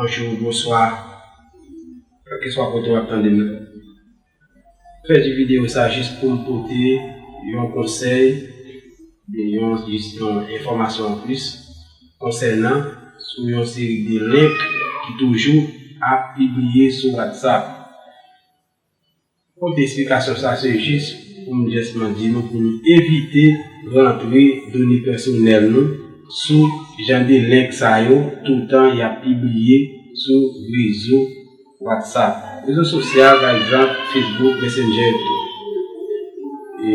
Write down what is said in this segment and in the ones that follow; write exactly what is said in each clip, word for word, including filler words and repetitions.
Bonjou, bonswa, kèlkeswa kote w ap tande m. Fè di videyo sa jis pou m pote yon konsèy, yon, jis yon enfòmasyon anplis konsènan sou yon seri de link ki toujou ap pibliye sou WhatsApp. Kote eksplikasyon sa se jis pou m jès man di nou pou nou evite rantre done pèsonèl nou sou jan de link sa yo toutan y ap pibliye sou rezo WhatsApp, rezo sosyal, pa egzanp, Facebook, Messenger, etou. E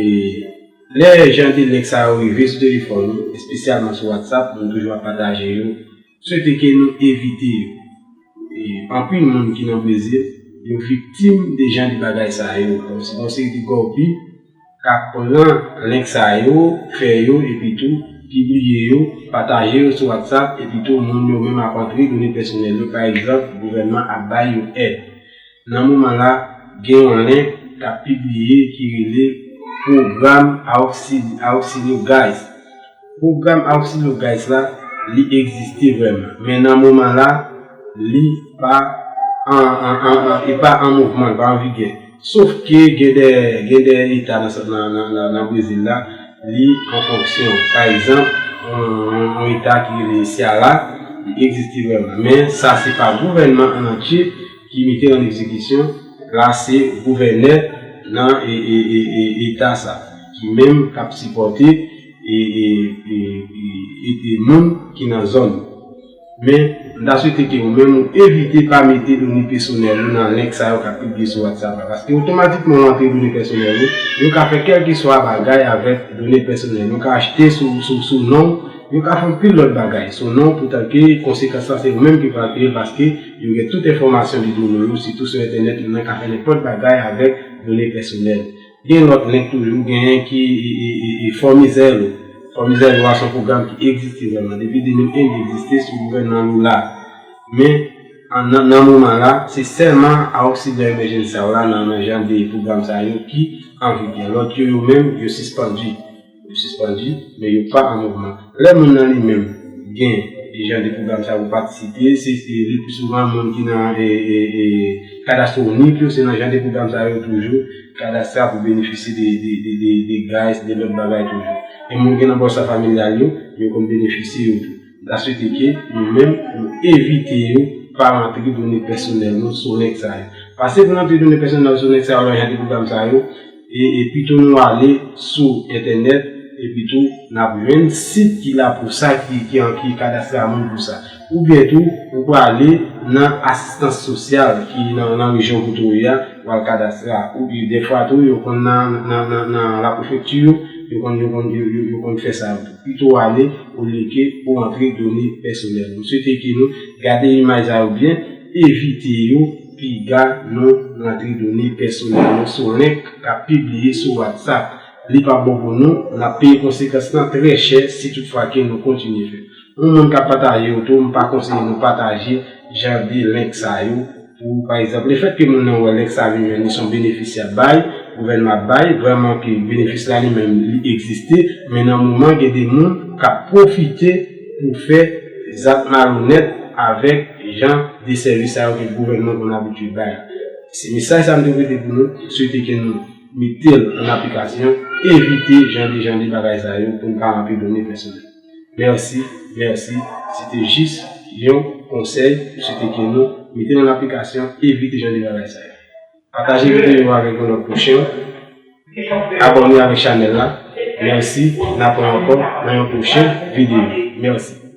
lè jan de link sa yo rive sou telefòn nou, espesyalman sou WhatsApp, moun toujou ap pataje yo, swete ke nou evite yo. E anpil moun ki nan Brezil, yo viktim de jan de bagay sa yo. Donk, se yon seri de gòbi k ap pran link sa yo, fè yo, epi tou pibliye yo, pataje yo sou WhatsApp, epi tou moun yo menm ap antre done pèsonèl yo, pa egzanp, gouvènman ap bay yo èd. Nan moman la, gen yon link k ap pibliye ki rele Pwogram Auxilio, Auxilio Guys. Pwogram Auxilio Guys la, li egziste vrèman. Men nan moman la, li pa an, an, an, an, li pa an mouvman, li pa an vigè. Sof ke gen de, gen de eta nan, nan, nan, nan, nan Brezil la, li an fonksyon. Pa egzanp, yon, yon, yon eta ki rele Ceará, li egziste vrèman. Men sa se pa gouvènman an antye ki mete l an egzekisyon, la se gouvènè nan e, e, e, e, eta sa, ki menm k ap sipòte e, e, e, e, e, e moun ki nan zòn. Men, m ta swete ke ou menm ou evite pa mete done pèsonèl ou nan link sa yo k ap pibliye sou WhatsApp la. Paske otomatikman ou antre done pèsonèl ou, yo ka fè kèlkeswa bagay avèk done pèsonèl. Yo ka achte sou, sou, sou non, yo ka fè anpil lòt bagay sou non, poutan ke konsekans lan se ou menm ki pral peye l, paske yo gen tout enfòmasyon de done yo, sitou sou entènèt, moun nan ka fè nenpòt bagay avèk done pèsonèl. Gen lòt link toujou, genyen ki e, e, e, e Formizelo. Formizelo a se yon pwogram ki egziste vrèman. Depi de mil en li egziste sou gouvènman Lula. Men, an, nan, nan moman la, se sèlman Auxilio Emergencial la, nan, nan jan de pwogram sa yo ki an vigè. Lòt yo, yo menm, yo sispann. Yo sispann, men yo pa an mouvman. Lè moun nan li menm gen jan de pwogram sa yo pou patisipe, se, se le pli souvan moun ki nan e, e, e, kadastro inik yo, se nan jan de pwogram sa yo toujou, kadastra pou benefisye de, de, de, de, de guys, de lòt bagay toujou. E moun ki nan Bolsa Familial yo, yo konn benefisye yo tou. M ta swete ke nou menm, nou evite yo pa rantre done pèsonèl nou sou link sa yo. Pase pou n antre done pèsonèl nou sou link sa yo, nan jan de pwogram sa yo, e, e pito nou ale sou entènèt, epi tou n ap jwenn sit ki la pou sa, ki, ki, ki kadastre a moun pou sa. Oubyen tou, ou prale nan asistans sosyal ki nan, nan rejyon kote w ye a, w al kadastre a. Oubyen, dèfwa tou, yo konn nan, nan, nan, nan laprefekti yo, yo konn, yo konn, yo, yo, yo konn fè sa yo tou. Pito w ale, olye ke ou antre done pèsonèl. M swete ke nou gade imaj sa yo byen, evite yo, piga nou rantre done pèsonèl nou sou link k ap pibliye sou WhatsApp. Li p ap bon pou nou, n ap peye konsekans lan trè chè si toutfwa ke nou kontinye fè l. Yon moun k ap pataje yo tou, m pa konseye nou pataje jan de link sa yo pou, pa egzanp, lefèt ke moun nan wè link sa vin jwenn li, se yon benefis y ap bay, gouvènman ap bay, vrèman ke benefis la li menm li egziste, men nan moman gen de moun k ap pwofite pou fè zak malonèt avèk jan de sèvis sa yo ke gouvènman konn abitye bay. Se mesaj sa m te pote pou nou, swete ke nou mete l an aplikasyon, evite jan de, jan de bagay sa yo pou n pa rantre done pèsonèl. Mèsi, mèsi. Se te jis yon konsèy, m swete ke nou mete l an aplikasyon, evite jan de bagay sa yo. Pataje videyo a avèk yon lòt pwochen. Abòne avèk chanèl la. Mèsi, n ap wè ankò nan yon pwochen videyo. Mèsi.